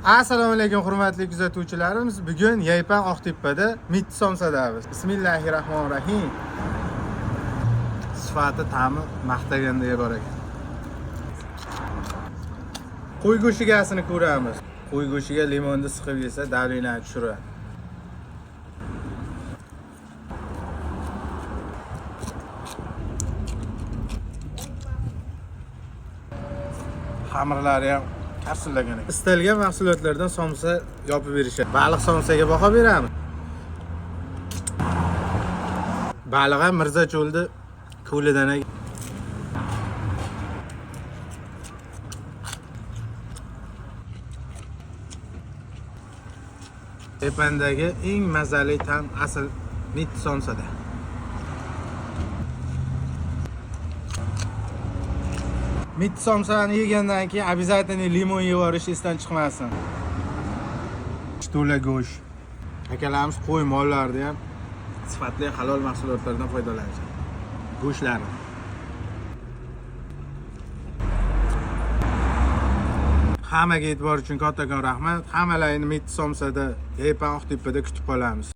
Assalomu alaykum, hurmatli kuzatuvchilarimiz. Bugun Yaypan Oqtepada mitti somsadamiz. Bismillahirrohmanirrohim. Sifati, ta'mi maqtagandek bor ekan. Qo'y go'shigasini ko'ramiz. Qo'y go'shiga limonni siqib yesa, давление tushiradi. Xamirlari ham karsillagan ekan. Istalgan mahsulotlardan somsa yopib berishadi. Baliq somsaga baho beramiz. Baliq ham Mirzacho'lda ko'lidan ekan. Tepandagi eng mazali ta'm asl mitti somsada. Mitti somsani yegandan keyin обязательно limon yeyvorish esdan chiqmasin. To'la go'sht. Akalarimiz qo'y mollarida ham sifatli halol mahsulotlardan foydalanishadi. Go'shtlari. Hammaga e'tibor uchun kattakon rahmat. Hammalaringni mitti somsada, Yaypan Oqtepada kutib qolamiz.